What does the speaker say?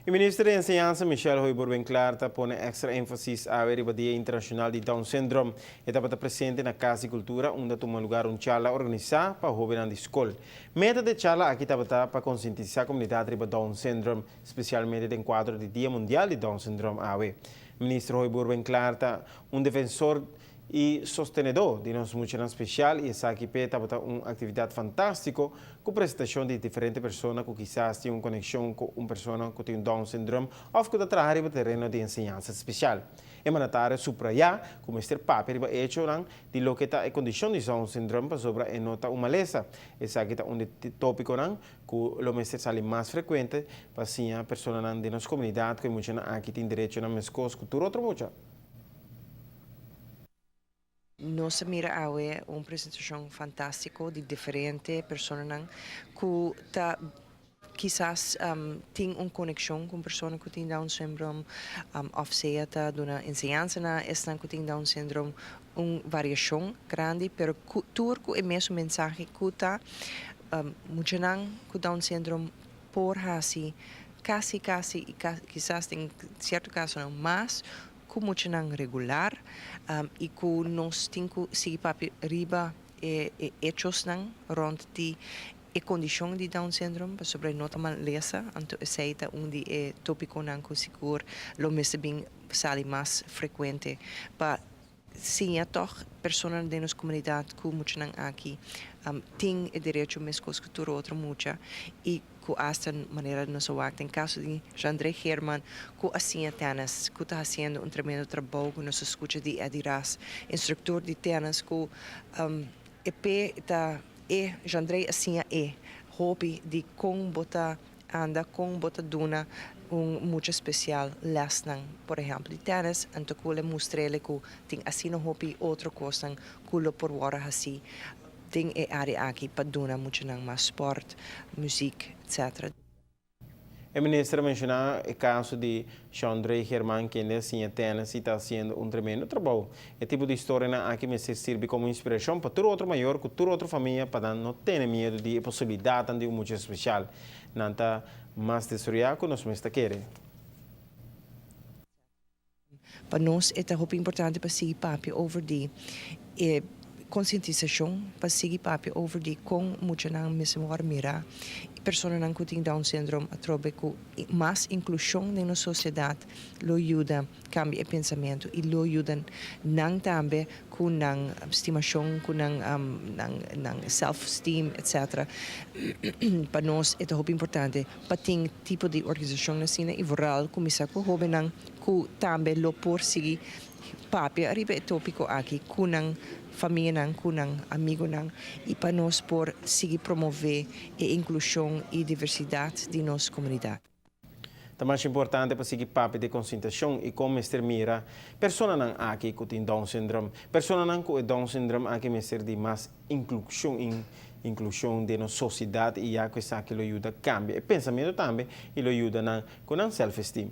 E minister di Enseñansa Michelle Hooyboer-Winklaar ta pone extra enfasis awe riba Dia Internacional di Down Syndrome. E tabata presente na Cas di Cultura unda tuma lugar un charla organisa pa hobennan di scol. Meta di e charla aki tabata pa concientisa comunidad riba Down Syndrome, specialmente den cuadro di Dia Mundial di Down Syndrome awe. Minister Hooyboer-Winklaar ta un defensor y sostenedó di nos muchanan special y esaki p'e tabata un actividad fantastico cu presentacion di diferente persona cu kisas tin un conexion cu un persona cu tin Down Syndrome of cu ta traha riba tereno di enseñansa special. E mandatario subraya cu mester papia riba echonan di loke ta e condicion di Down Syndrome pasobra e no ta un malesa. Esaki ta un di topiconan cu lo mester sali mas frecuente pa siña personanan den nos comunidad cu e muchanan aki tin derechonan mescos cu tur otro mucha. Nos a mira awe un presentashon fantástiko di diferente personanan ku ta kisas tin un konekshon ku un persona ku tin Down syndrome òf sea ta duna enseñansa na esnan ku tin Down syndrome, un variashon grandi pero ku tur ku e mesun mensahe ku ta muchanan ku Down syndrome por hasi kasi kasi i kisas den sierto kasonan mas ku muchanan regular i ku nos tin ku sigui papia riba e echosnan rònt di e kondishon di Down syndrome pasobra e no ta malesa, anto esei ta un di e tópikonan ku sigur lo mester bin sali mas frekuente pa siña tòg personanan den nos komunidat ku muchanan aki tin e derecho meskos ku tur otro mucha i ku asta manera nos a wak den kaso di Jandré Geerman ku a siña tènis ku ta hasiendo un tremendo trabou ku nos a skucha di Eddie Ras instruktor di tènis ku e p'e ta e Jandré a siña e hopi di kon bo ta Anda kon bo ta duna un mucha spesial lèsnan, por ehèmpel di tènis, anto ku lo mustr'el ku tin asina hopi otro kosnan ku lo por wòrdu hasí den e área aki pa duna muchanan mas spòrt, muzik, etc. E minister a menshoná e kaso di Shandrey German kende a siña tènis i ta hasiendo un tremendo trabou. E tipo di historianan aki mester sirbi komo inspirashon pa tur otro mayor ku tur otro famia pa nan no tene miedu di e posibilidatnan di un mucha spesial. Nan ta mas desaroyá ku nos mes ta kere. Pa nos e ta hopi importante pa sigui papia over di e konsientisashon, pa sigui papia over di kon muchanan mester wòrdu mirá i personanan ku tin Down syndrome atrobe ku mas inklushon den nos sosiedat lo yuda kambia e pensamentu i lo yuda nan tambe ku nan stimashon, ku nan nan self esteem etcetera. Pa nos e ta hopi importante pa tin tipo di organisashon asina i vooral kuminsá ku hóbennan ku tambe lo por sigui papia riba e tópiko aki ku nan famianan, ku nan amigunan i pa nos por sigui promové e inklushon i diversidat di nos komunidat. Ta mas importante pa sigui papia di konsientashon i kon mester mira personanan aki ku tin Down syndrome. Personanan ku e Down syndrome aki mester di mas inklushon inklushon den nos sosiedat i ya ku esaki lo yuda kambia e pensamentu tambe i lo yuda nan ku nan self esteem.